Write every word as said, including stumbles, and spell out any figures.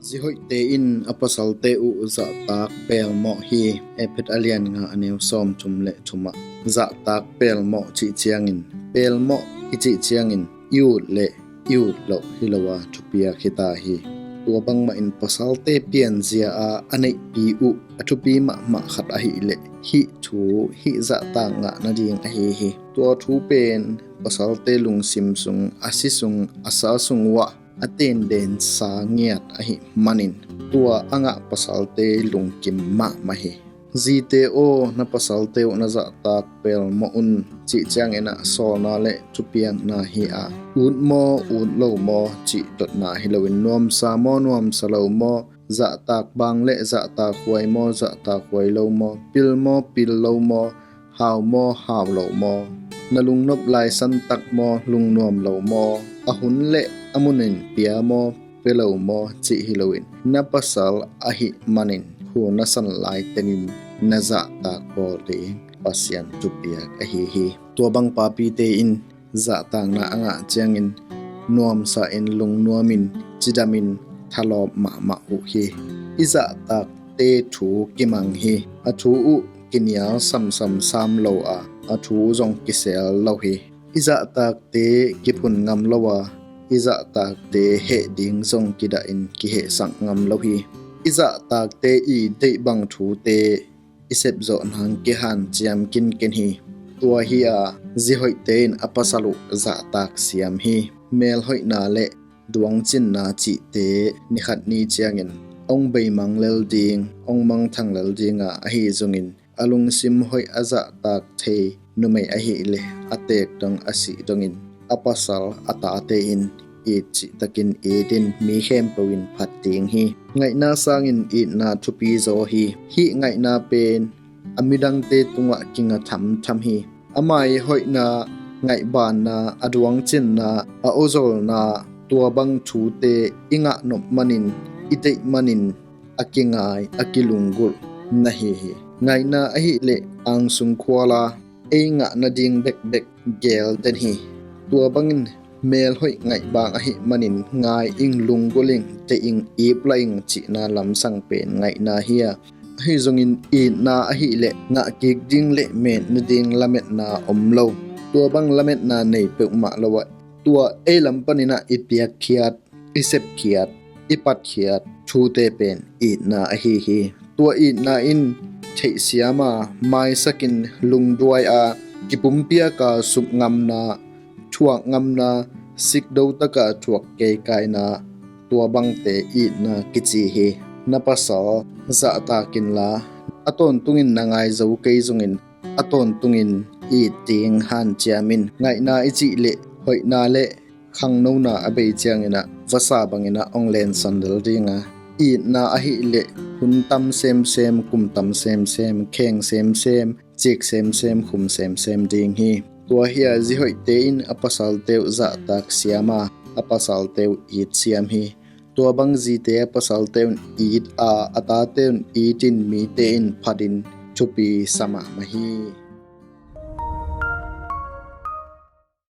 Zihoihte in a pasalte uh zahtak pelmawh hi. Efesa a lian nga a neu sawmthum le thumah zahtak pelmawh cih ciangin, pelmawh i cih ciangin i ut le i ut loh hi lo a thupiak hita hi. Tua bangmah in pasalte pianzia a a neihpi uh a thupi mahmah khat ahih leh hih thu, hih zahtak ngah nading ahi hi. Tua thu pen pasalte lungsim sung, a si sung, a sa sung uah a tendensa ngiat ahih manin tua a ngah pasalte lungkim mahmah hi. Zite aw, na pasalte uh na zahtak pelmawh un cih ciangin ah sawlna le thupiakna hi a, ut maw, ut lo maw cih dotna hi loin, nuamsa maw, nuamsa lo maw, zahtak bang le zahtak huai maw, zahtak huai lo maw, pil maw, pil lo maw, hau maw, hau lo maw, na lungnop laisan tak maw, lungnuam lo maw, a hun le a munin pia maw, pia lo maw cih hi loin, na pasal ahih manin hun a san lai tengin na zahtak bawl ding Pasian thupiak ahi hi. Tua bang papite in zahtakna a ngah ciangin nuamsa in, lungnuamin, cidamin thalawp mahmah uh hi. I zahtakte thu kimang hi. A thu uh kinial samsam sam lo a, a thu zong kisel lo hi. I zahtakte kiphun ngam lo a, i zahtakte heh ding zong kidahin kihehsak ngam lo hi. I zahtakte i deih bang thute i sepzawh nang kihanciam kinken hi. Tua hi a, zihoihte in a pasal uh zahtak siam hi. Melhoihna le duangcinna cihte nikhat ni ciangin hong beimang lel ding, hong mangthang lel ding a, ahi zongin a lungsim hoih a zahtak thei numei ahih leh a teek dong a sih dongin a pasal a tate in it cihtakin itin mi khempeuh in phat ding hi. Ngaihna sangin itna thupi zaw hi. Hih ngaihna pen a midangte tungah kinga thamtham hi. Ama i hoihna, ngaihbanna, a duangcinna, a awzolna, tua bang thute i ngah nop manin, i deih manin a kingai, a kilunggulh na hi hi. Ngaihna ahih leh angsung khuala ei ngah nading bekbek geel den hi. Tua bangin melhoih ngaihbang ahih manin ngai ing, lunggulh ing, deih ing, iplah ing cihna lamsang pen ngaihna hi a, ahi zongin itna ahih leh ngah kik ding le met nading lametna om lo. Tua bang lametna nei peuhmah lo a, tua ei lam panin ah i piakkhiat, i sepkhiat, i patkhiat thute pen itna ahi hi. Tua itna in theihsiam a, maisakin, lungduai a, kipumpiak a, sup ngamna, thuak ngamna, sikdo taka thuak keikaina, tua bangte itna kici hi. Na pasal zahtak inla, a tawntungin na ngai zo kei zongin a tawntungin it ding hanciam in. Ngaihna i cih leh hoihna le khangnona a bei ciangin ah vasa bangin ah hong lensan lel ding a, itna ahih leh hun tam semsem, kum tam semsem, kheng semsem, cik semsem, khum semsem ding hi. Tua hi a, zihoihte in a pasalte uh zahtak siam a, a pasalte uh it siam hi. Tua bang zite a pasalte un it a, a tate un itin mite in phatin thupi sa mahmah hi.